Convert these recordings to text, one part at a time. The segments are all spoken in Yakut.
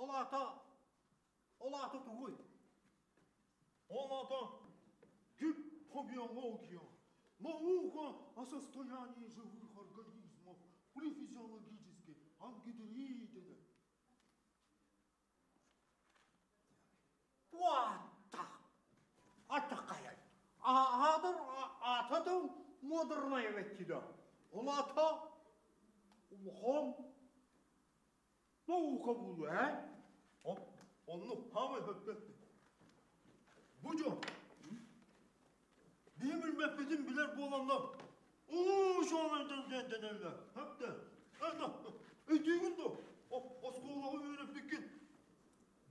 Ол аата, ол аата тугуй? Ол аата гипобиология, наука о состоянии живых организмов при физиологической ангидрииде. Туата! Атакайай! Аадыр аататын муодурнай эбэттидэ. Ол аата улахан наука буолуо, ээ? Онну хаамай хөппөттү. Бу дьон биһи билбэппитин билэр буоланнар уу шоонайтан дэнэллэр. Хөптө. Өйдүүгүн дуо? Оскуолаҕа үөрэппиккин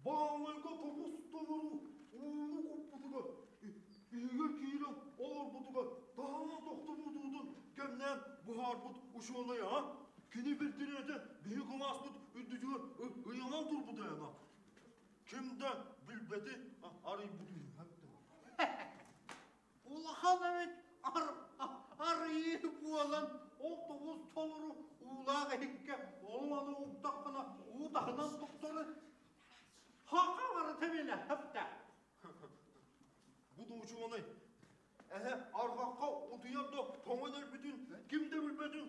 Баалайга тобус толору ууну куппутугар, иһигэр киирэн олорбутугар таһынан тохтубутуутун кэмнээн быһаарбыт учуонай а? Кини биртириэтэ биһи кылааспыт үрдүтүгэр ыйанан турбута ана. Ким да билбэти арыйбыт үһү. Улахан эбит арыйыы буолан, ол тобус толору уулаах иһиккэ ону-маны уктаххына уу таһынан тохторун хаха барыта билэ хэптэ. Бу да учуонай эһэ арҕахха утуйар да тоҥон өлбүтүн ким да билбэтин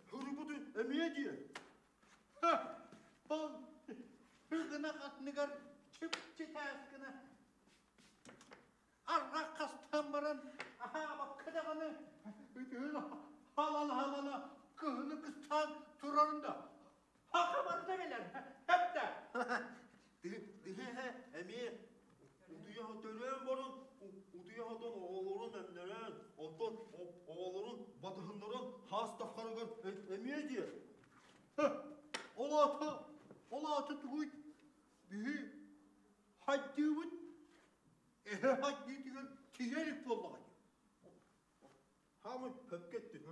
хырыбытын эмиэ диэ. Ол гына атныгар чып-чытаас гына Арҕах хастаан баран аһаабакка даҕаны ытыһын халана-халана кыһыны кыстаан турарын да хаха барыта кэлэр эптэ Тыһы эмиэ утуйа төрөөн баран утуйа сытан оҕолорун эмнэрэн, оттон оҕолорун батыһыннаран хаас таххарыгар эмиэ диэ. Ол аата, ол аата тугуй? Биһи хайдыыбыт Эһэ хайдыытыгар тиийэ илик буоллаҕа дии. Хаамай хөпкө эттин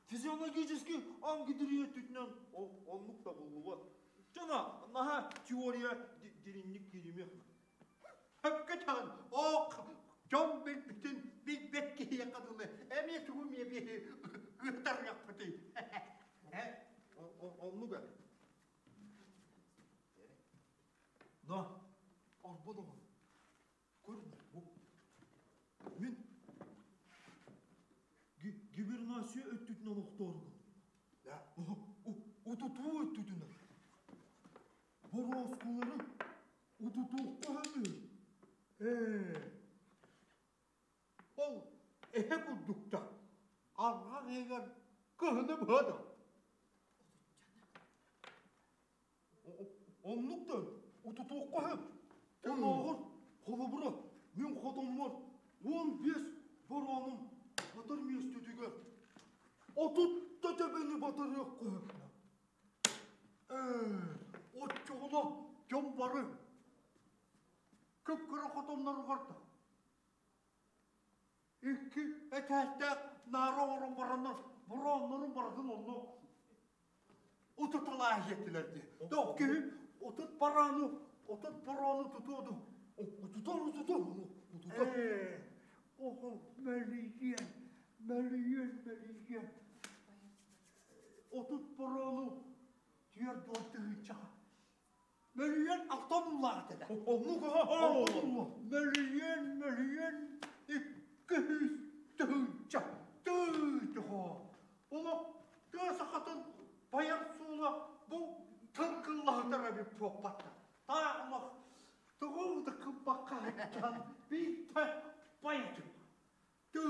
Физиологически ангидрия өттүтүнэн оннук табыллыбат. Дьоно наһаа теория дириҥник кииримиэх. Хөпкө таҕын оох дьон билбитин билбэт киһиэхэ дылы эмиэ тугу эмиэ биһи ыытарыахпытый. Оннук ээ. На, арба даҕаны. Көр бу. Мин гибернация өттүтүнэн охтооругун. Утутуу өттүтүнэн. Борооскулары утутуохха сөбүй? Ээ, ол эһэ курдуктар. Арҕах иһигэр кыһыны быһа да. Оннук да утутуохха сөп. Оннооҕор холобура мин хотоммор 15 бороонум батар миэстэтигэр 30 да төбөнү батарыахха сөп. Ээ, оччоҕуна дьон бары кып-кыра хотонноругар да икки этээстээх наара оҥорон бараннар борооннорун барытын онно утуталаах этилэр дии. Доо киһи 30 барааны тутуо дуу? Утутар, утутар, утутар. Ээ, оҕо мэлийиэн, мэлийиэн, мэлийиэн. 30 барааны 40 тыһыынчаҕа. Мөлүйүөн алта омуллаах этэ. Оннук Мөлүйүөн, 1 200 000. Тыытыхо. Олох тыа сахатын байар суола бу тыл кыллаһытар эбит туоппатта. Таах олох тугу да кымпакка сылдьан биирдэ байытым. Тыы,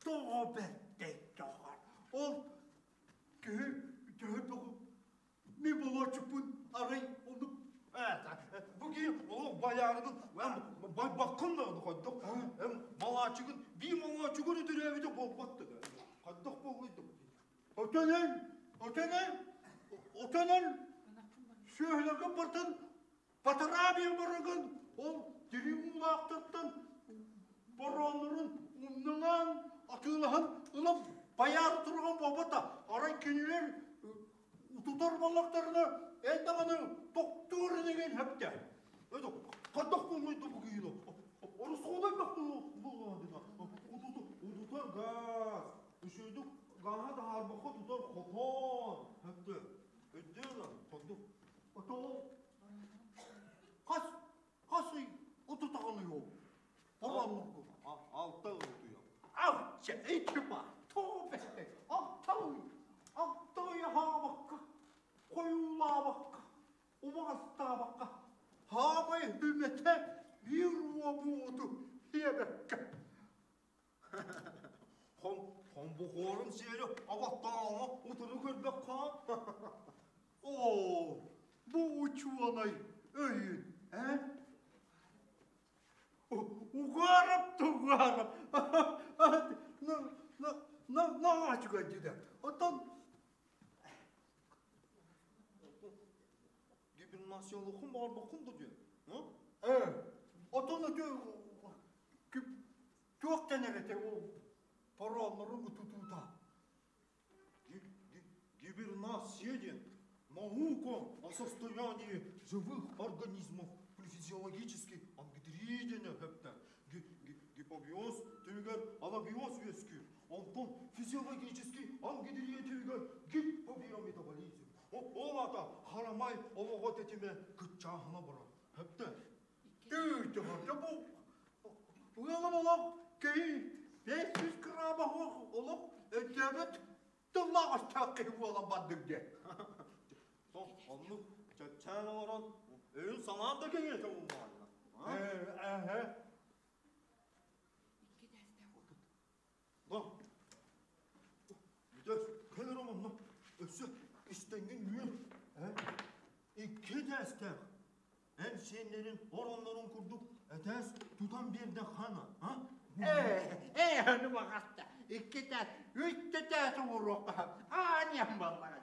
тоҕо бэртэй доҕор. Ол киһи төһө тоҕу мин болуоччуппун арай оннук Бу киһи олох байаарыгын байбаккын да хайдах малаачыгын бии малаачыгын үтүрээбитэ буолбат да хайдах буоллуйдум Отонон, отонон, отонон сүөһүлэргэ бартын батараабия барыгын ол дириҥ уулаахтартан борооннорун умнулаан атыылаһан ылан байаары турган буолбата. Арай кинилэр утутар буоллахтарына эн даҕаны тохтуур инигин хөптө. Хайдах буоллуйду бу киһи орусхуолай буолла утутар газ үчүгүйдүк гааһа таһаарбакка тутар хотон хөптө өйдөөн хоту. Ото хас хас ый утутаҕын ол? Ороннургу. 6 ый утуйам. Авча итипа тообете 6 ый 6 ый аһаабакка хойуулаабакка убаҕастаабакка хаамай хүмэтэ биир уобууту сиэбэккэ. Хом хомбухуорун сиэри абаттааҕа утары көрбөххө. Оо, бу учуонай өйүн, э? Угарап тугарап. На на на наачыга дидэ. Оттон Гибернациялыхын баарбаккын да диэн. Отон туох дэнэр этэ ол паромнорун утутуута? Гибернация диэн наука о состоянии живых организмов при физиологической ангидриде хөптө. Гипобиоз түмүгэр анабиоз үөскүүр. Онтон физиологический ангидрия түмүгэр гипобиометаболизм. Ол ата харамай олоҕо тэтимэ кыччааһына барар. Хөптө. Түү, бу ыалым олох киһи 500 грамма олох өйдөөбөт тыллаах өстөөх киһи буолан бардым диэн. Оннук чэпчээн олорон өйүн санаан да кэҥиэтэ буллаҕына. Ээ, Да. Бүтэр, кэлэр онно өссө истэҥҥин үөр. Икки этээстээх. Эн сиэннэрин ороннорун курдук этээс тутан биэрдэ хана, а? Ээ, ээ, ону баҕаста. Икки этээс, үс этээс оҥоруохха. Аанньам буоллаҕа.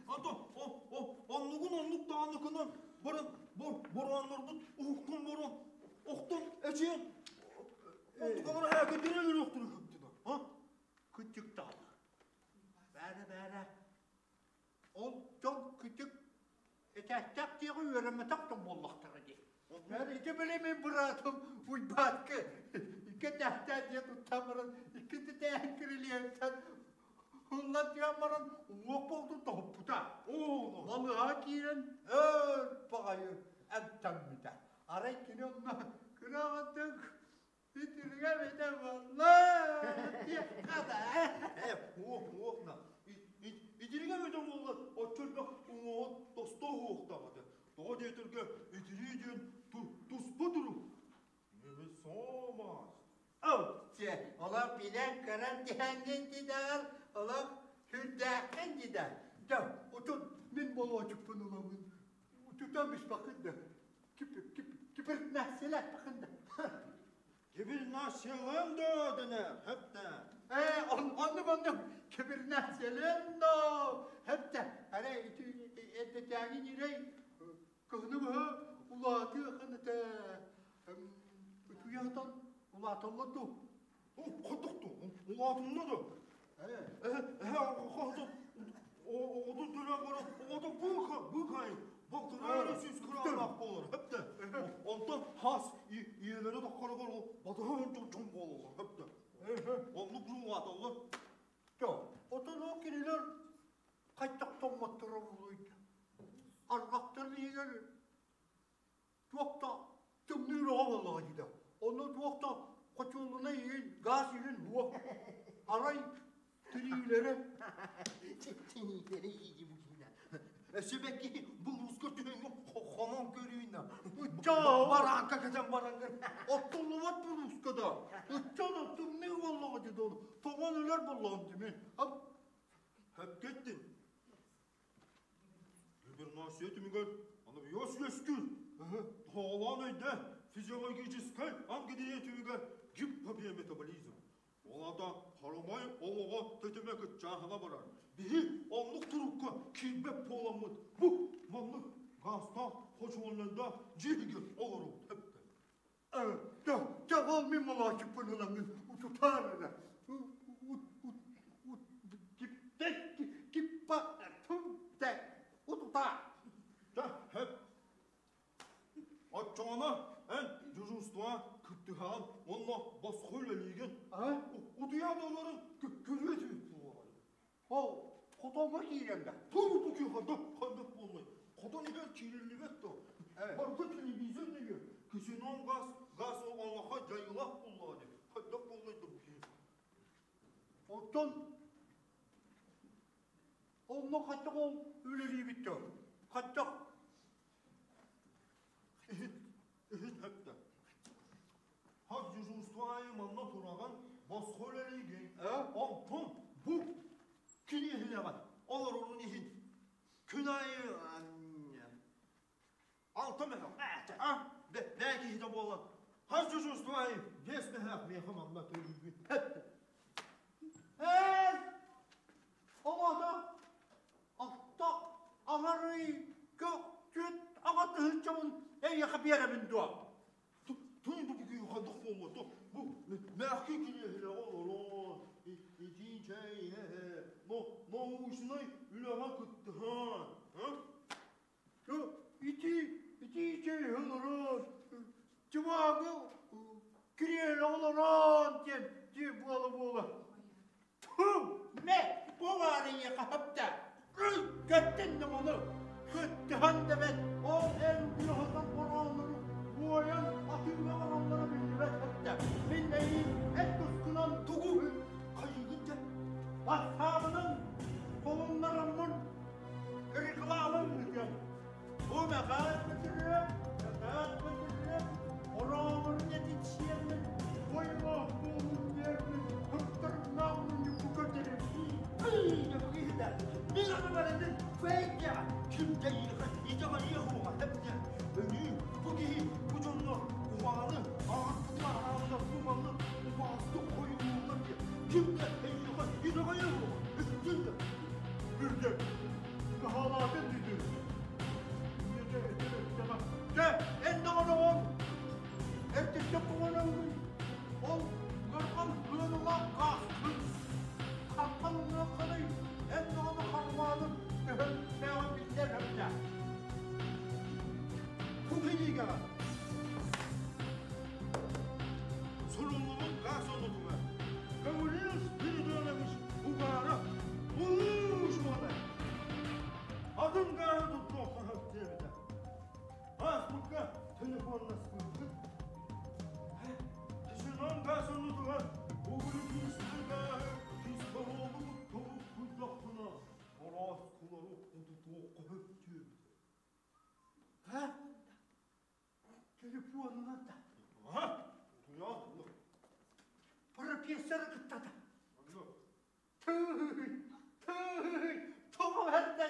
Ато, о, о, оннугун оннук даҕаныкынан баран борооннорбут уһуктун борон, охтон эчиэн онтукалара һээкэдире өлөрүөхтүрү көптүнэ, а? Күчүк даҕаны. Бээрэ, бээрэ. Ол дьон күчүк этээстээх диэҕи үөрэммэтэх дьон буоллахтара дии. Бээрэ, ити били мин быраатым Уйбааскы икки этээстээх дьиэ туттан баран, икки тэтээһин кирилиэһиттэн ыллан түһэн баран уҥуох буолтун тоһуппута. Балыыһаҕа киирэн өр баҕайы эмтэммитэ. Арай кини онно кыраҕатык итиргэ эбитэ буолла диэххэ да. Ээ, уох, уох на. Итиригэ эбитэ буолла, оччо элбэх уҥуоҕун тосто уһуохтаабата. Тоҕо диэтэргэ итирии диэн туспа турук. Невесомость. Чэ, олох билэн-көрөн түһэҥҥин дидэр, олох сүрдээххин дидэр. Дьэ, отон мин болуочукпун ыламмын, тутан биспэккин да, кипирнээсилээппэхин да. Кибирнасиялыам да дэнэр, хэптэ. Ээ, оннук оннук, кибирнээсилиэм да, хэптэ. Арай ити эрдэтээҥи ньирэй кыһыны быһа улаатыахын этэ. Утуйаатан улааталлар дуу? Хотохту, улаатынна да. Ээ, хотох, оҕотун төлөөн баран, оҕото быыха, быыхай, балтараа сүүс кыраалаах буолар, хэптэ. Онтон хас ийэлэрэ тоххорогор ол батыһа дьон буолаллар, хэптэ. Оннук улааталлар. Отон ол кинилэр хайдах тоҥмотторо буолуй? Арҕахтар иһигэр туох да тымныы оҕо буоллаҕа дии да. Онно туох да хочуолунай иһин, газ иһин уох. Арай тириилэрэ Тириилэрэ иһии букина. Өсөбөкки булууска түһэҥҥэ хонон көрүүнэ. Ычча Бараанка кэтэн бараҥҥын. Оттуллубат булууска да. Ычча да тымныы буоллаҕа дии да. Тоҥон өлөр буоллаҕым дии. Хөпкөттүн. Гибернация түмүгэр анабиоз үөскүүр. Тоҕолоон өйдө физиологическай ангидия түмүгэр гипобиометаболизм. Ол аата харамай олоҕо тэтимэ кыччааһына барар. Биһи оннук турукка киирбэт буоламмыт бу маннык гаастаах хочуолунайдаах дьиэ иһигэр олоробут эптэ. Дьэ, ол мин молоочукпун ыламмын утутаар эрэ. Киппа тумте утутаа. Дьэ, хэп. Оччоҕуна эн дежурство кыттыһаҕын уонна босхо үлэлиигин. Утуйа да олорон көрүө түбүт буолуоҕай. Ол хотоҥҥо киирэн да. Тугу тутуйха да ханнык буолла. Барыта телевизор нөҥүө ксенон газ, газ олохо дьайыылаах буоллаҕа дии. Хайдах буоллай да бу киһи. Оттон онно хайдах ол үлэлиибит доо? Хайдах? Иһит, иһит хэптэ. Хас дежурство аайы манна тураҕын, босхо үлэлиигин. Онтон бу кириэһилэҕэ олорорун иһин күн аайы алта мөһөх бээ киһитэ буолан хас дежурство аайы 5 мөһөх миэхэ манна төлүүгүн. Ээ, оҕото алта аҥарый түөрт аҕа тыһыынчабын эйиэхэ биэрэбин дуо? Тун бу бүгүн ханнык буолуо бу мээхки кириэһилэҕэ олорон итии чэй иһэ научнай үлэҕэ кыттыһан Итии итии чэй иһэ олорон чыбааҕы кириэһилэҕэ олорон диэн дии буола-буола Ту мэ бу баар эйиэхэ хапта көттөн да ону көттөһөн да бэт ол эн уйаһытар борооннору буойан атыыга бараллара биллибэт хапта мин эйиин эт тускунан тугу хайыгын дьэ бассаабынан холуннараммын реклама ыытыам бу мэхээс бөтүрүө мэхээс бөтүрүө ороомурун этин сиэммин бойбоох буолун диэммин туттарымнаах мунньукку көтөрүм Мин барытын фейкэ ким дайыыха итэҕэйиэх уоҕа тэптэ өлүү бу киһи бу дьонно куһаҕаны аҕарбыта араабына бу маннык убаастык хойууллар диye ким да эйиэхэ итэҕэйиэх уоҕа үстүн да Үрдэ хаалаатын дии. Дьэ, эн даҕаны ол эртиттэн буолан ол ыархан ыаныла гааскын хантан ылыаххыный эн даҕаны хармааным төһө күүстээҕин биллэр эбитэ. Бу кинигэҕэ суруллубут гаас оннутугар Гаврил Спиридонович Угаров улуу учуонай атын гааһы туттуохха сөп диэбитэ. Ааспыкка телефоннаспыппыт. Ксенон гаас оннутугар углекислый гааһы кислороду туттубут курдахпына борооскулары утутуохха сөп диэбитэ. Ха? Телефонунан да. Ага, утуйаат. Профессор кыттата. Тыый, тыый, тоҕо бэрдэ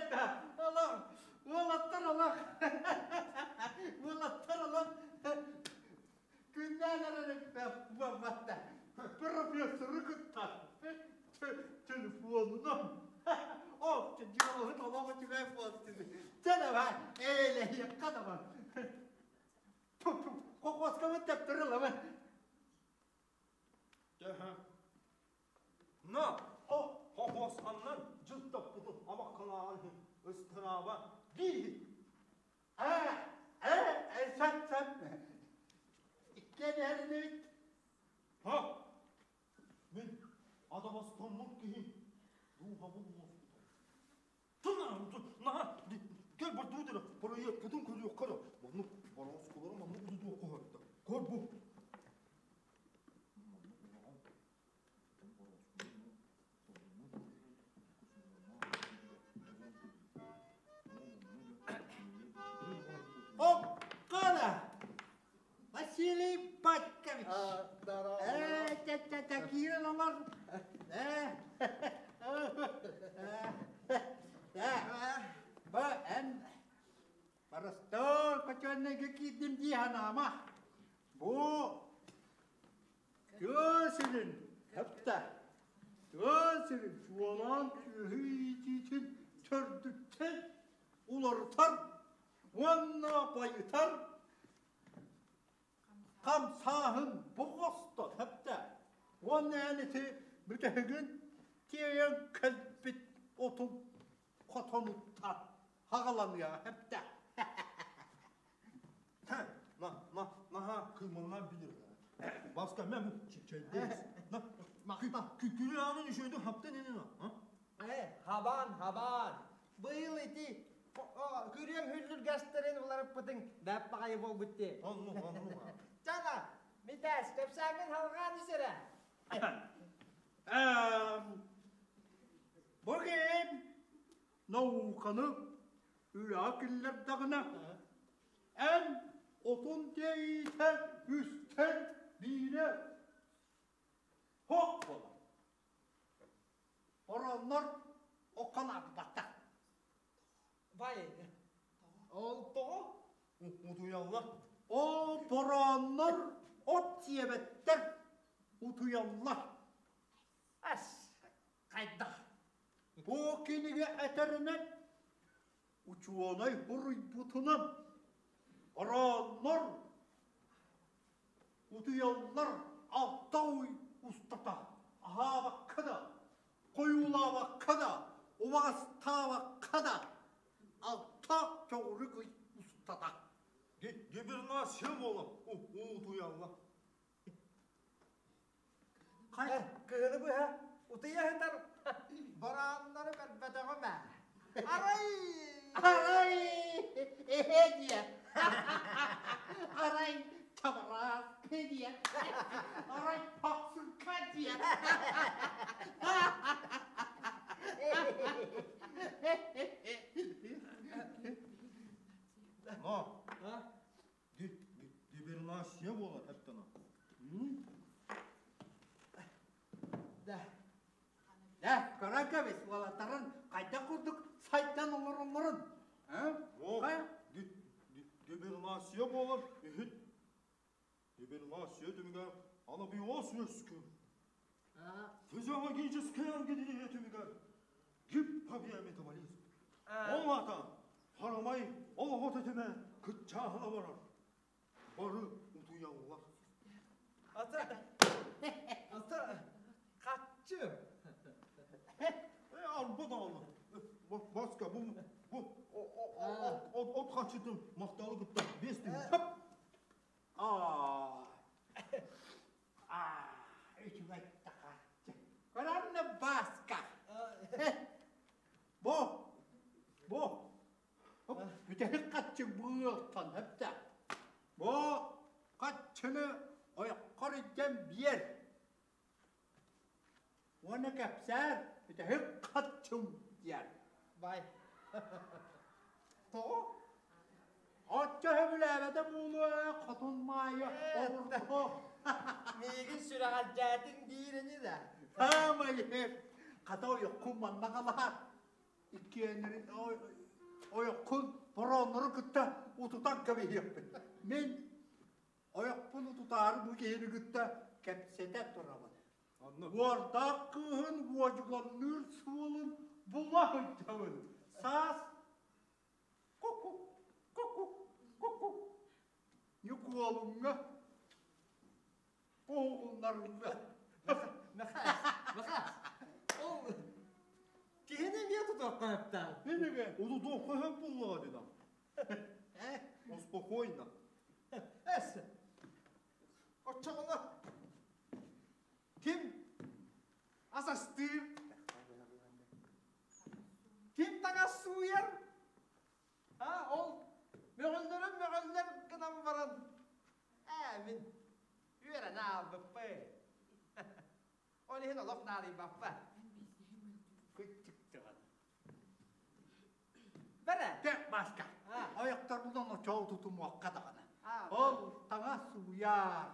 Алах, уолаттар алах, уолаттар алах, күннээн эрэр буолбатта. Профессоры кытта телефонунан. О, дьыалаһыт олох үчүгэй буолтун. Чэ давай, эйэлэһиэххэ давай. Кокоскабыт тэптэр ылабын. На, хохуосханнан дьыл топпутун абаккалааҕын иһин ыстырааба биир Сап сап. Иккиэн эһэринэбит. Ха! Мин адабастаммыт киһи дууһабын уоскутар. Наһаа кэл бардуу дера проекпытын көрүөххэ да маннык борооскулары маннык утутуохха сөптө. Көр бу. Оккола! Василий Батькович! Э, тя-тя-тя, киирэн олор. Э, Ба, эн Боростуой хочуоннайга киирдим дии санаама. Бу тыа сирин хэптэ тыа сирин чуолаан сүөһү иитиитин төрдүттэн уларытар уонна байытар хамсааһын бу хосто хэптэ уонна эн ити бүтэһигин тиэйэн кэлбит отун хотонуттан хаҕаланыаҕа хэптэ. На, на, наһаа кыымалаан билэр. Баска мен чэйдээс. На, күнү аанын үшөйдү хаптан инин а? Э, хабан, хабан. Быйыл ити күрүөм хүллүргэстерин улар ырыппытыҥ бэп баҕайы буолбут дии. Оннук, оннук. Чана, Митээс, кэпсээҥҥин халҕаан ис эрэ. Бу киһим науканы үлэҕэ киллэрдэҕинэ, эн отун тиэйиитэ үстэн биирэ суох буолар. Ороннор окко наадыйбаттар. Бай, ол тоҕо? Утуйаллар. О, борооннор от сиэбэттэр, утуйаллар. Ас, хайдах? Бу кинигэ этэринэн, учуонай буруйбутунан, борооннор утуйаллар алта ый устата аһаабакка да, хойуулаабакка да, убаҕастаабакка да алта төгүрүк ый устата. Гибернация буолан утуйаллар. Кыһыны быһа утуйа сытар барааннары көрбөтөҕүм ээ. Арай! Арай! Эһэ диэ! Арай чабырааскы диэ! Арай пахсыҥка диэ! Но, гибернация буолар эптана. Да. Дэ, көрөн кэбис, уолаттарын хайдах курдук сайдан олороллорун. О, гибернация буолар иһит. Гибернация түмүгэр анабиоз үөскүүр. Физиологическай ангидия түмүгэр гипповиометаболизм. Ол аата харамай олоҕо тэтимэ кыччааһына барар. Бары утуйаллар. Ата, ата, хаччы. Э, арба даҕаны. Баска, бу, бу, от хаччытын махталы кытта бес түһү. Аа, аа, үчүгэй тахаччы. Көрөннө Баска. Бу, бу, бүтэһик хаччы быылтан өптө. Бу хаччыны ойоххор илдьэн биэр. Уонна кэпсээр, бүтэһик хаччым диэн. Бай. Тоҕо? Оччо сөбүлээбэтэ буолуо хотун Маайа обургу. Миигин сүрэҕэлдьээтиҥ диир ини да. Саамай хата ойоххун манна халаһар. Иккиэннэрин ойоххун борооннору кытта утутан кэбиһиэхпит. Мин ойохпун утутаары бу киһини кытта кэпсэтэ турабын. Уордаах кыыһын уодьуганныыр суолун була сылдьабын. Саас ку-ку, ку-ку, ку-ку. Ньукуолуҥҥа уһугуннарыллыа. Мэхээс, Мэхээс, ол киһини эмиэ тутуохха сөптөөх. Минигэ. Утутуохха сөп буоллаҕа дина. Успокойно. Эс, оччоҕуна ким ас астыыр, ким таҥас сууйар, а ол мөҕүллэрин мөҕүллэр гынан баран, ээ мин үөрэнэ аалбыппын. Ол иһин олох наадыйбаппа. Кыччыктыгын. Бэрэ. Дэ, Маска. Ойохторбунан очоол тутумуохха даҕаны. Ол таҥас сууйар,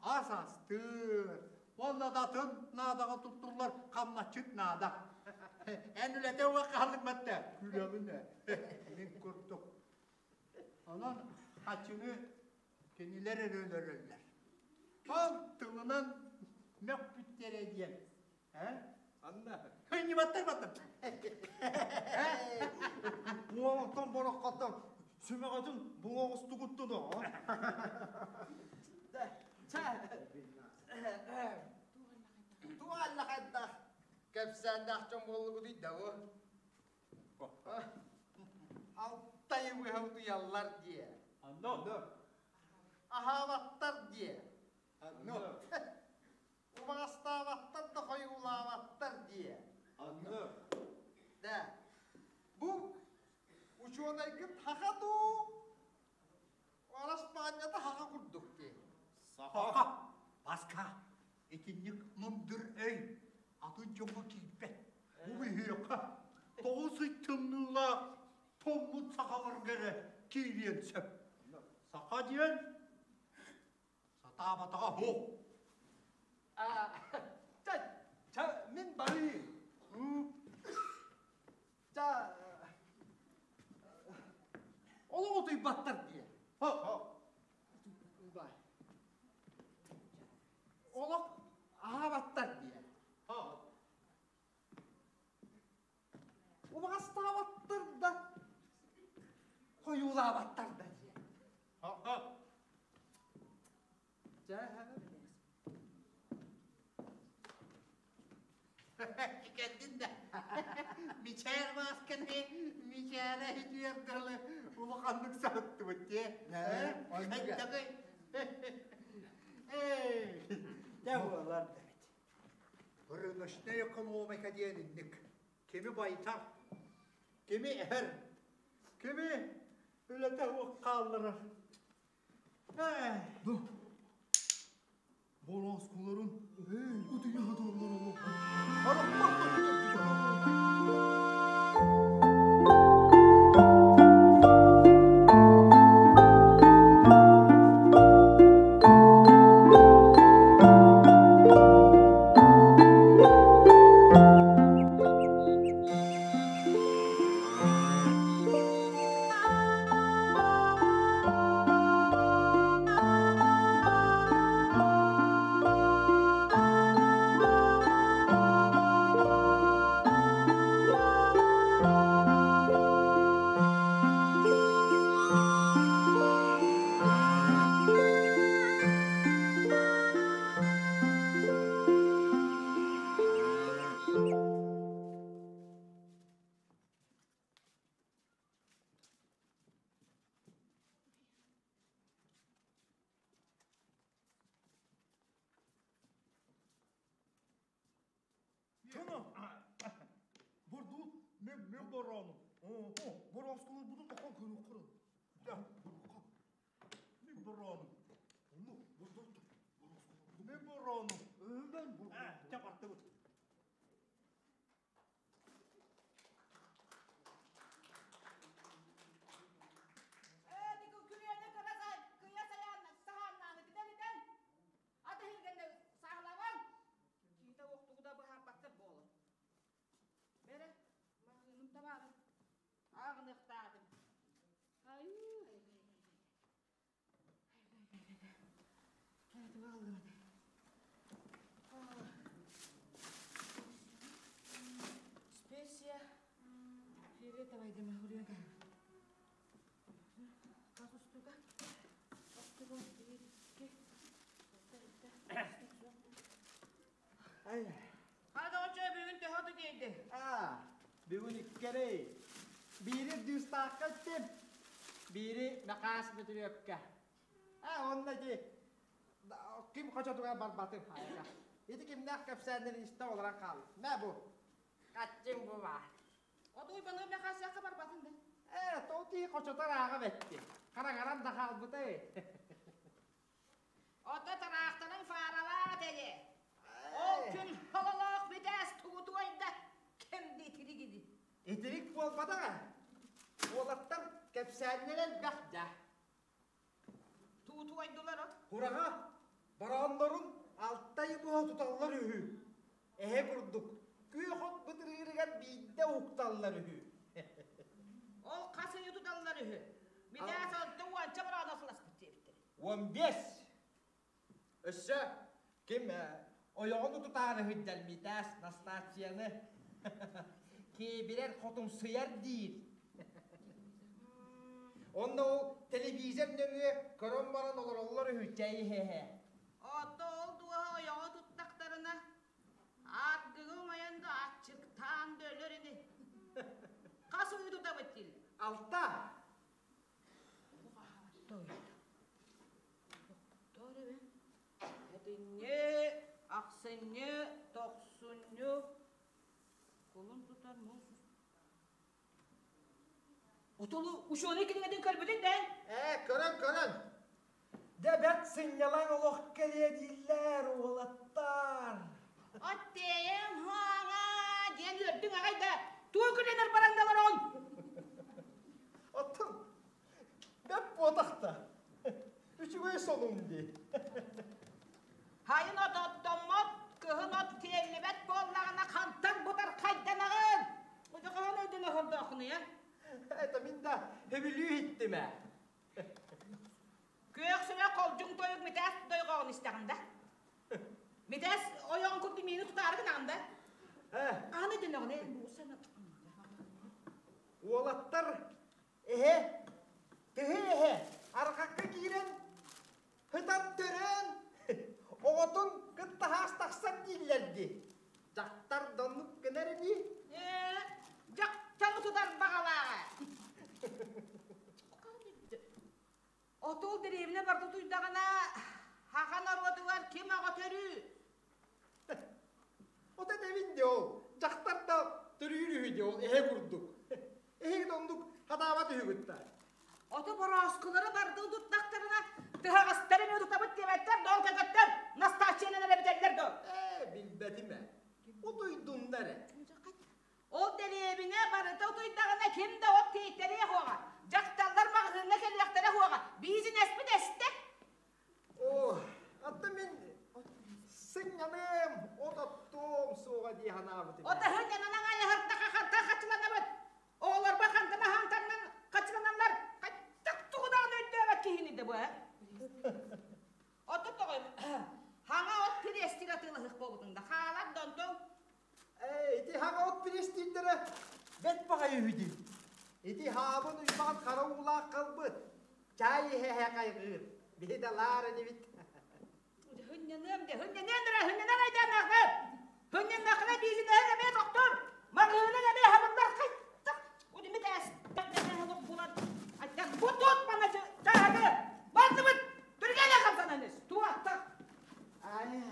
ас астыыр, уонна да атын наадаҕа туттуллар хамначчыт наада. Эн үлэтэ уох хааллыкматта, күлэҕин ээ. Мин курдук. Онон хаччыны кинилэр эрэ өлөрөллөр. Ол тылынан мөхпүттэрэ диэн. Э? Анна. Хынньыбаттар баттым. Уолаттан бараххаттан сүмэҕэтин булаҕыстыгыттын аа. Чэ. Туалла хайдах кэпсээннээх дьон буоллугутуй да бу? Алтайы быһа утуйаллар диэ. Анно. Аһаабаттар диэ. Анно. Убаҕастаабаттар да хойуулаабаттар диэ. Анно. Да. Бу учуонайгыт хаха дуу? Араспаанньата хаха курдук дии. Саха. Баска. Итинник мындыр өй атын дьоҥҥо киирбэт. Бу биһиэхэ тоҕус ый тымныылаах тоҥмут сахаларга эрэ киириэн сөп. Саха диэн сатаабатаҕа суох. Чэ, чэ, мин барыым. Чэ, олох утуйбаттар диye. Олох аһаабаттар диye. Убаҕастаабаттар да, хойуулаабаттар да диye. Чэ, Кэллин да мичээр маасканы мичээрэ үтүөр дылы улаханнык саһыттыбыт дии. Хайдагый? Эй, дьэ буолар да эбит. Рыночная экономика диэн инник. Кими байтар, кими эһэр, кими үлэтэ суох хаалларар. Бу Борооскуларын утуйа саталлар Бурду мен мен бараным. Бороскулар буду тохон көрү кырын. Мен бараным. Мен бараным. Мен бараным. Специя фиолетовая демагурия. Хас устуга? Устуга Хадочо бүгүн төһө тиийди? Аа, бүгүн иккерей. Биири дүүстаахха иттим, биири накаас Бөтүрүөпкэ. Аа, онно ити ким хочотугар барбатым хайака. Ити кимнээх кэпсээннэрин истэ олорон хаал. Мэ бу. Хаччыҥ бу баар. Отуй балыым Мэхээсэххэ барбатын да. Ээ, тоҕо хочотор ааҕа бэтти. Хараҥаран да хаалбыта ээ. Ото тараахтарын фааралаат эйэ. Ол күн хололоох бүтээс тугу туойда ким итиригини. Итирик буолбатаҕа. Уолаттар кэпсээннэр элбэх дьа. Тугу туойдулар о? Кураҕа борооннорун алтай быһа туталлар үһү. Эһэ курдук күөх от бытырыырыгар биирдэ укталлар үһү. Ол хас ыйы туталлар үһү. Бүтээс алта уонча бороона сыласпыт диэбиттэр. 15. Өссө ким ойоҕун утутаары сылдьар Митээс Настааччыйаны киэбирэр хотумсуйар диир. Онно ол телевизор нөҥүө көрөн баран олороллор үһү чэй иһэ-иһэ. Ото ол дуоһа ойоҕо туттахтарына аргыгы умайан да аччыктаан да өлөр ини. Хас ый тутабыт дииллэр? Алта. Этинньи, ахсынньы, тохсунньу, кулун тутар муус Отолу учуонай кинигэтин көрбүтүн да Ээ, көрөн, көрөн. Дьэ бэрт сынньалаҥ олох кэлиэ дииллэр уолаттар. Оттеем хоҥа диэн үөрдүҥ аҕай да тугу күлэнэр баран да олороҕун? Оттон бэп буотахта. Үчүгэй солун дии. Хайын от оттоммот, кыһын от тиэллибэт буоллаҕына хантан бытархайданаҕын? Удьаҕаһын өйдөнө хордооххунуйа? Это мин да сөбүлүү иһиттим ээ. Күөх сүрэх холдьуҥ тойук митээс дойҕоҕун истэҕин да? Митээс ойоҕун курдук миини тутаары гынаҕын да? Аһын өйдөнөҕүн ээ. Уолаттар эһэ, тыһы эһэ арҕакка киирэн Ытан төрөөн, оҕотун кытта хаас тахсар дииллэр дии. Дьахтар да оннук гынар ини. Ээ, дьахтар утутар баҕалааҕа. Отул дэриэбинэ барда утуйдаҕына, саха норуотугар ким оҕо төрүү? Ото этэбин дии ол, дьахтар да төрүүр үһү дии ол эһэ курдук. Эһиги да оннук хатаабат үһүгүт да. Ото борооскулары барды утуттахтарына, тыһаҕастары эмиэ утутабыт диэбэттэр да, ол кэкэттэр Настааччыйанан эрэ бүтэллэр дуо? Ээ, билбэтим ээ. Утуйдуннар эрэ. Ол дэриэбинэ барыта утуйдаҕына ким да от тиэйтэриэ суоҕа. Дьахталлар маҕаһыыҥҥа кэлиэхтэрэ суоҕа. Биизинэспит эстэ. Оо, аттан мин сынньаныам, от оттуом суоҕа дии санаабытым. От аһынньанан аҥайаһырдаха хантан хачыланабыт? Оҕолорбор хантан аһаантаннан хачыланаллар? Хайтах тугу даҕаны өйдөөбөт киһини да бу, ээ? Оту тоҕой, хаҥа от кириэстик атыылаһыах буолбутуҥ да, хаалар да онтуҥ. Ээ, ити хаҥа от кириэстиирдэрэ бэрт баҕайы үһү дии. Ити хаабын уйбаҕын хара уулаах халбыт. Чаай иһэ-иһэ хайҕыыр. Биһи да лаар инибит. Хынньаныам де, хынньаныам дара, хынньанан айдааннаахпын. Хынньаннаххына биизинэһиҥ эмиэ тохтор, маҕаһыыныҥ эмиэ хабыллар хайтах. Удимит ээс, булан, айдан бу тут мана чааһыгы, бардыбыт, түргэнэ хамсанан ис, туаттах. Ай.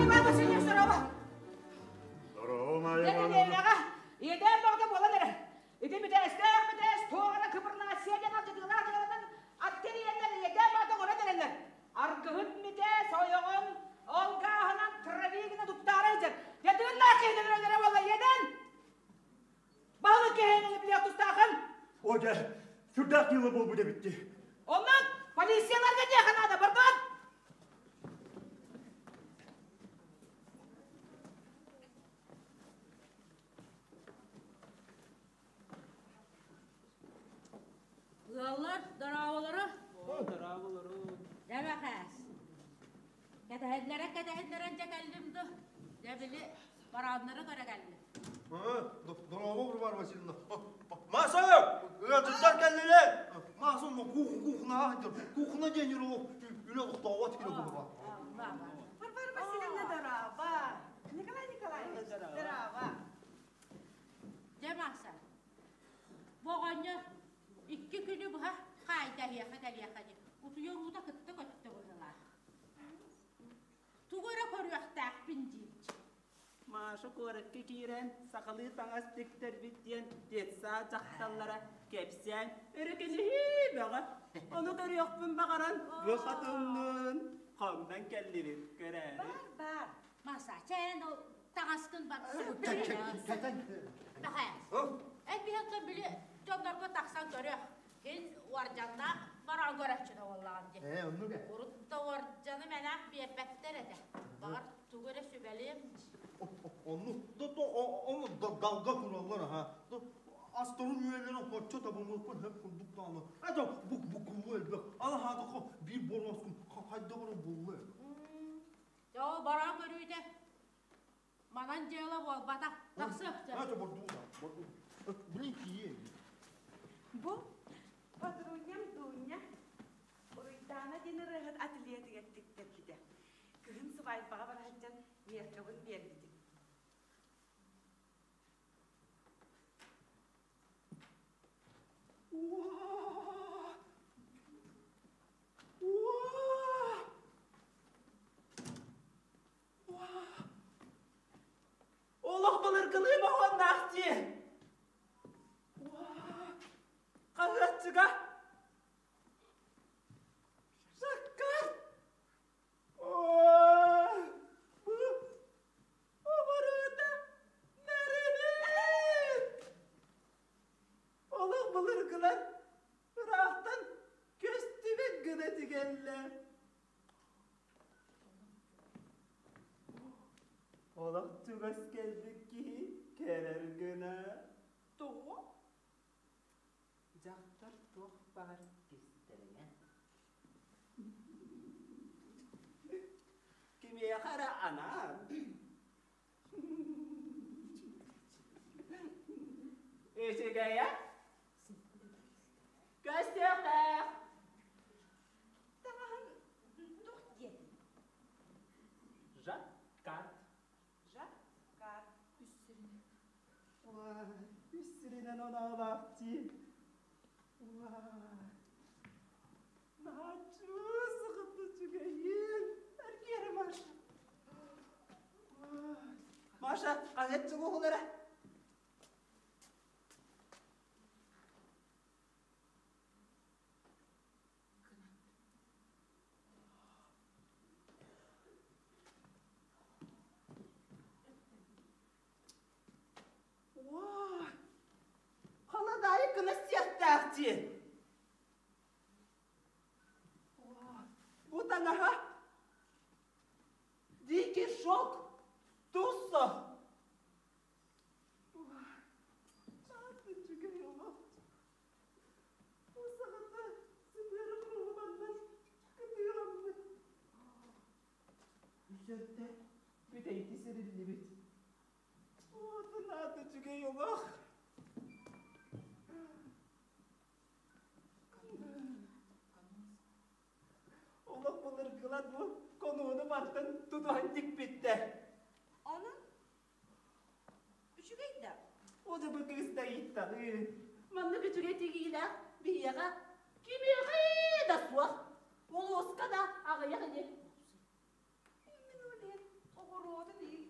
Иван Васильевич, здорово! Здорово, Майя Ивановна. Иэдээн бөҕөтө буолан эрэ. Ити бүтээстээх бүтээс туох эрэ кыбырнаация диэн алдьатыылаах дьыаланан ат тэрийэннэр иэдээн бөҕөтө оҥорон эрэллэр. Аргыһыт Митээс ойоҕун ол гааһынан травигына туттаары сылдьар. Ятыыннаах киһини өлөрөллөрө буолла иэдээн! Баһылык киһини билиэх тустаахын! О, дьэ, сүрдээх дьыала буолбут эбит дии. Оннук полицияларга диэхэ наада, бардыбат! Ыаллар дорооболору. Дорооболору. Дьэ Мэхээс. Кэтэһэллэрэ кэтэһэллэрэн дьэ кэллим ду. Дьэ били барааннары көрө кэллим. Дорообо, Варвара Васильевна. Маса! Ыалдьыттар кэллилэр. Маса кухнаҕа сылдьар. Кухна диэн үлэ олохтообот киһи буолуо. Варвара Васильевна, дорообо. Николай Николаевич, дорообо. Дьэ, Маса, бу оҕонньор икки күнү быһа хаайдаһыаха кэлиэхэ дии. Утуйар уута кытта көттө быһыылаах. Тугу эрэ көрүөхтээхпин диир. Маша куоракка киирэн сахалыы таҥас тиктэрбит диэн детсад дьахталлара кэпсээн өрөкүнүһүү бөҕө. Ону көрүөхпүн баҕаран бу хотуммун хоҥнон кэллибит көрөөрү. Бар, бар. Маса, чээн ол таҥаскын бар. Мэхээс, эн биһиэхэ били дьоннорго тахсан көрүөх. Һин уордьаннаах баран көрөөччүнэ буоллаҕым дии. Ээ, оннук ээ. Урут да уордьаны мэлээх биэрбэттэр этэ. Баҕар тугу эрэ сүбэлиэм дии. Онну ону далга тураллар аха. Астарын үөлэрин хоччо табымыппын хөп курдук даҕаны. Это бук букуллу элбэх. Аны хаатахха биир боруоскун хайда баран булла. Дьэ ол баран көрүүтэ. Манан дьыала буолбатах. Тахсыахча. Это бордуна, бордуна. Блин, кией. Бу Патруням Дуня Уруйдаана диэн ырыаһыт ательетигэр тиктэрбитэ. Күһүн сыбаайбаҕа бара сылдьан меркабын биэрбитим. Уа! Уа! Уа! Олох былыргылыы моһуоннаах дии. Уа! Хаһыатчыга Саккар! Уа! Бу оборота нэринин! Олох былыргылар ыраахтан көстүбэт гына тигэллэр. Олох чугас кэлбит киһи кэрэр гына. Тоҕо? Дьахтар туох баар кистэлэҥэ. Кимиэхэ эрэ анаан. Үчүгэйэ? Көстүөхтээх. Таҥаһын туох диэтиҥ? Жаккард. Жаккард. Үс сиринэн. Уа, үс сиринэн оноолоох дии. Уа. Наһаа сыгытты үчүгэйин. Эргиэрэ Маша. Маша, хаһыат чугуһулара. Уа! Халадаайы гына сиэхтээх дии. Бу таҥаһа дикий шелк туссо. Үчүгэй олох. Бу саҕата сытыары куруһубаннар кытыыламмыт. Үсөртө бүтэйди сириллибит. Уотунаат үчүгэй олох. Олох былыргылар бу конууну бартан тутуһан тикпиттэр. Онон үчүгэй да. О да бу кыыс да ыйыттаҕыы. Маннык үчүгэй тигиилээх биһиэхэ кимиэхэ да суох. Улууска да аҕыйах ини. Мин ол иһин оҕуруотун иһин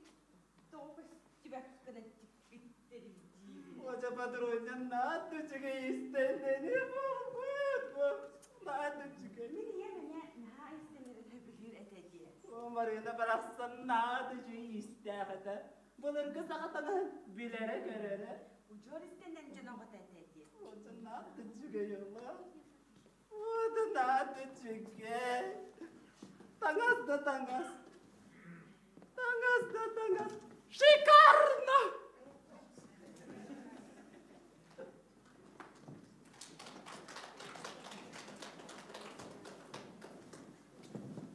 тоҕо көстүбэккинэ тикпиттэрим диибин. Ожа патроннан наат үчүгэй истэннэни буолбут. Наат үчүгэй. Мин ийэм эмиэ наһаа истэннэрин сөбүлүүр этэ диэ. О, Марина барахсан наат үчүгэй истээх этэ. Былыргы саха таҥаһын билэрэ-көрөрө. Удьуор истэннэн дьон оҕото этэ диэ. Ожа наат үчүгэй ола. Ожа наат үчүгэй. Таҥас да таҥас. Таҥас да таҥас. Шикарно!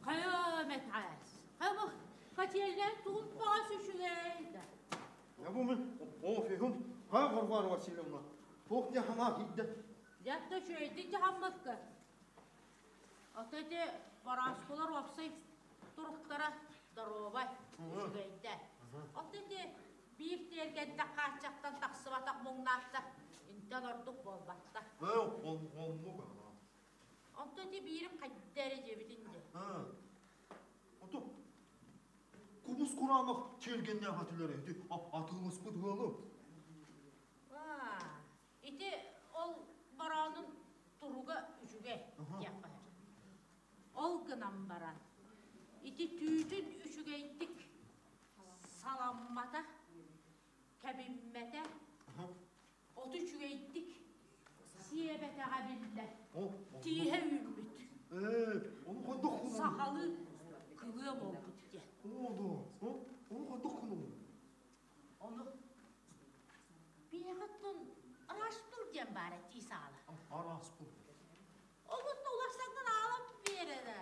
Хайа Мэхээс, хайа котельнай тугун баҕас үчүгэй да. Я бу мин офиһым ха Варвара Васильевна туох диэн хаҥаа киирдэ. Дьэ, үчүгэйдик дьаһаммыкка. Ото ити барааскылар уопсай туруктара доруобай, үчүгэйдэ. Ото ити биир тиэргэнтэ хааччахтан тахсыбатах муҥнаахтар интэн ордук буолбаттар. Ээ, оннук аа. Онто ити биирим хайда эрэ диэбитин дии. Аа. Ото кубус кураанах тиэргэннээх этилэр ити атыыласпыт ыалы. Аа, ити ол бороонун туруга үчүгэй диэххэ сөп. Ол гынан баран ити түүтүн үчүгэйдик саламмата, кэбиммэтэ, оту үчүгэйдик сиэбэтэҕэ биллэр. Тииһэ үүммүт. Ээ, ону хайдах гынабын? Сахалыы кылыа буолбут диэн. Оо, ону хайдах гынабын? Ону Биэҕиттэн Распыл диэн баар этии саала. Араспыл. Олутта уларсаҥҥын аалан биэрэрэ.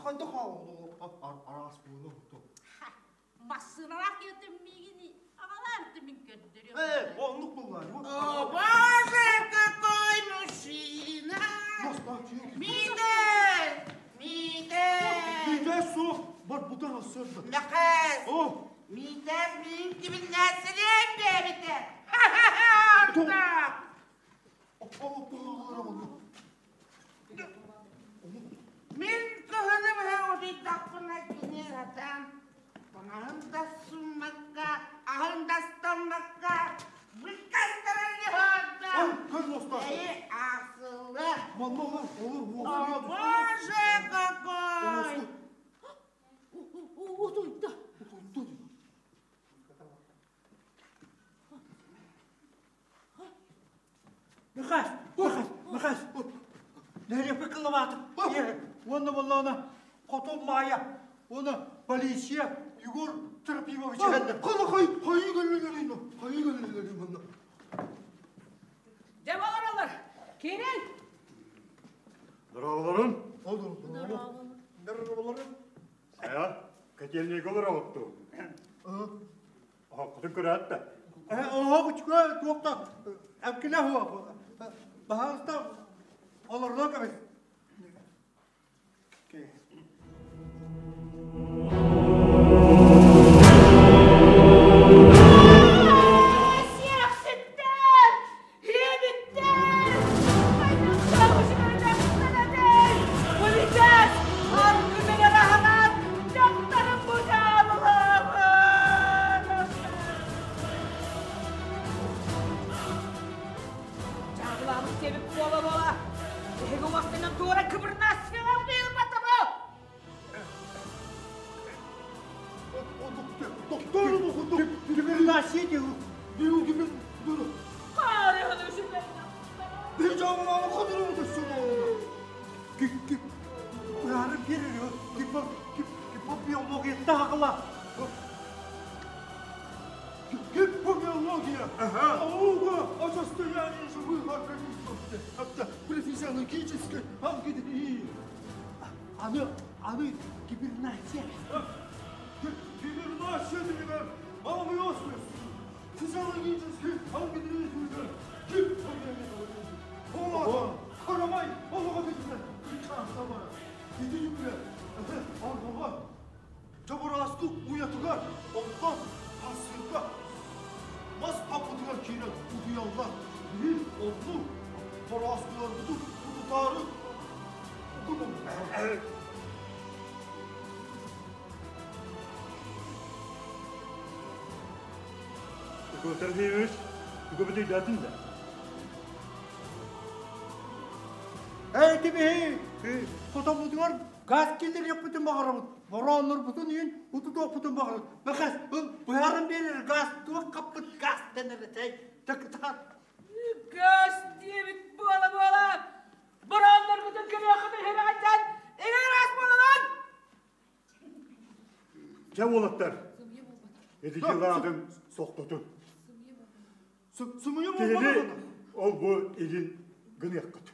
Хайдах араспылы? Массыыналаах киһитин миигин аҕалаары мин көрдөрүөм. Э, оннук буоллар. О, боже, какой мужчина! Миитэ! Миитэ! Миитэ суох, барбыта сырда. Мэхээс! О! Миитэ миин кибиннээсилиэн бэбитэ! Ха-ха-ха! Мин кыһыны быһа утуйдахпына кини сатаан таҥаһын да сууммакка, аһын да астаммакка быккастаран иһэрдэ. Эйи аахсылла. О, боже, какой! Утуйда. Михась, Михась, Михась, нэһилиэкпит кыллабаатым. Уонна буоллаҕына Хотун Маайа уонна полиция Егор Трофимович кэллэ. Хана хай хайы кэллилэрин, хайы кэллилэрин манна. Дьэ олороллор. Киирин. Здороволорун. Здороволорун. Айа, котельнайга олороҕуттуу. Оһоххутун көрөөт да. Оһох үчүгэй туох да эмкилэ суох. Баһаалыста олордо кэбис. Сиэхситтэр! Иэбиттэр! Хайдахтаах үчүгэйдэхтэн этэй! Бүтэс! Аргы аһанан дьахтарым бу дьаабылаабын! Дьаабылаабыт диэбит буола-буола! Эһиги уостанан туора кыбырнассыалам быйылбатабы! Гипобиология, наука о состоянии живых организмов, это профессиологической ангидрии. Аны, аны гибернация. Гибернация деген амиоз физиологический ангидрия Олата, карамай, олоға бетіне чансамара. Иди юбре, арбаға. Жабырасты уятыгар, онтан тасырга. Мас капытыгар киирэн утуйаллар. Бил онну Тораскыларбытын утутаары Петр Ефимович, тугу өйдөөтүн да? Эй, тибиһи, хотоммутугар газ киллэриэхпитин баҕарабыт. Борооннорбутун иһин утутуохпутун баҕарабыт. Бэхэс, быһааран биэрэр газ туох хаппыт газ дэнэр этэй. Так, Газ диэбит буола-буола, бороонноргутун көрүөххүт үһүрэҕиттэн игин буолалан! Дьэ уолаттар, ити дьылаатын сохтотун. Сымыйа Киһини ол бу илин гыныаххыт.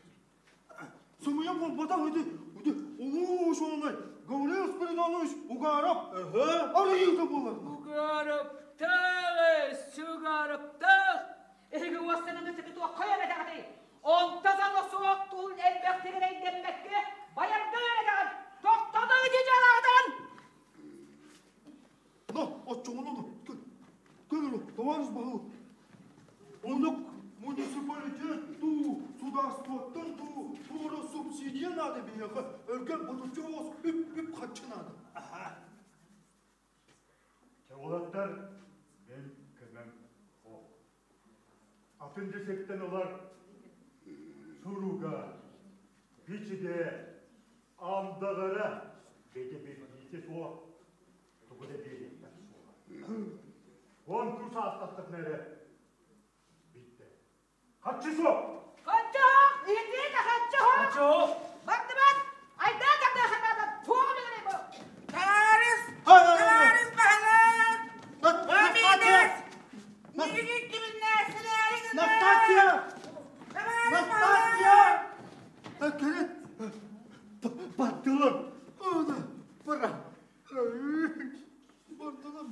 Сымыйа буолбатах ити, ити улуу учуонай Гаврил Спиридонович Угаров арыйыыта буолар. Угаровтаах, Сугаровтаах, эһиги уостананы туохха эрэтэҕитий? Онто сана суох тул элбэхтигин өйдөммөккө байарга үөрэтэҕин! Тохтотуҥ ити дьалаҕытын! На, оччоҕуна көр, товарищ баһылык. Оннук муниципалитет дуу, судаарыстыбаттан дуу, туора субсидия наада биһиэхэ. Өргөн ботуччу оҕус үп-үп харчы наада. Чэ, уолаттар, мен көмөм суох. Атын десектен ылар суруга, бичиде, андаҕара бэйэтэ билиитэ суох тугу да биэриэхтэр суоҕа. Уон кус аастахтарына эрэ биттэ. Харчы суох! Харчы суох! Иһитиитэ харчы суох! Харчы суох! Бардыбат! Айдаа тардыаханаата туох билэрий бу? Табаарыс! Табаарыс баһылык! Маминес! Миигин кибиннээсилээри Настасья! Табаарыс Настасья! баһылык! Кэлин бардылар. Бара. Бардылар.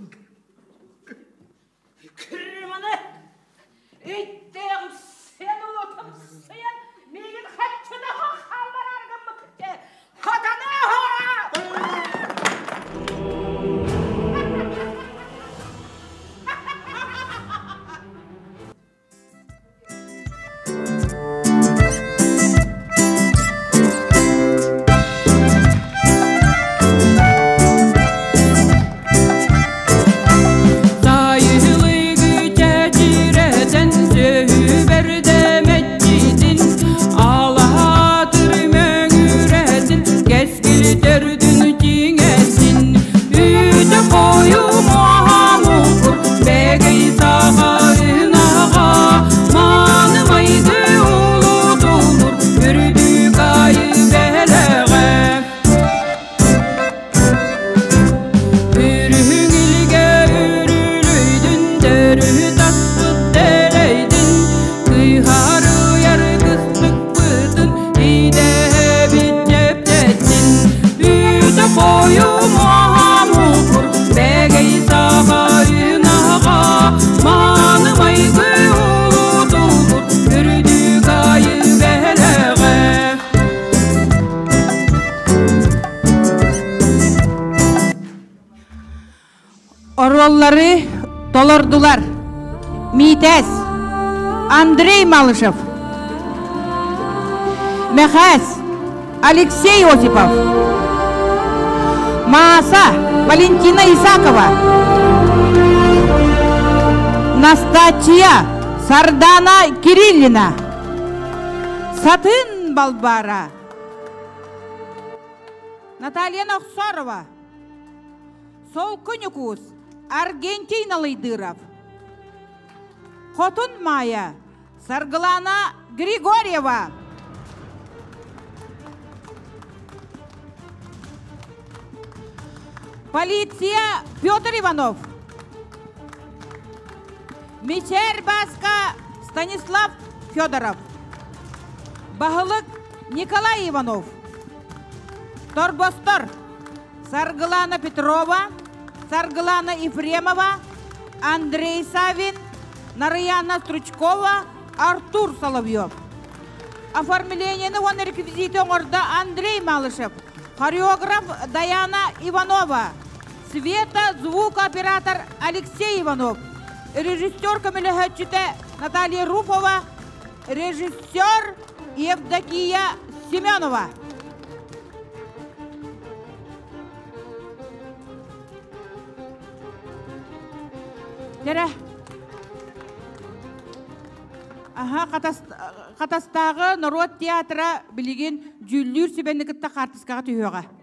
Бойу муха бэгэй саха үнаҕа мааны майгы улутулбут үрдүк айы бэлэҕэ. Оруоллары толордулар Миитэс, Андрей Малышев, Мэхээс, Алексей Осипов, Мааса, Валентина Исакова, Настачия, Сардана Кириллина, Сатын Балбара, Наталья Нохсорова, Солку Ньукуус, Аргентий Налыйдыров, Хотун Майя, Саргылана Григорьева. Полиция Петр Иванов. Мичер Баска Станислав Федоров. Баһылык Николай Иванов. Торбостор Саргылана Петрова, Саргылана Ефремова, Андрей Савин, Нарыяна Стручкова, Артур Соловьев. Оформлениені уонна реквизиты оҥордо Андрей Малышев, хореограф Даяна Иванова, света звукооператор Алексей Иванов, режиссер көмөлөһөөччүтэ Наталья Руфова, режиссер Евдокия Семенова. Дэрэ. Аха, Хатастааҕы норуот театра билигин дьүүллүүр сүбэни кытта хаартыскаҕа түһүөҕэ.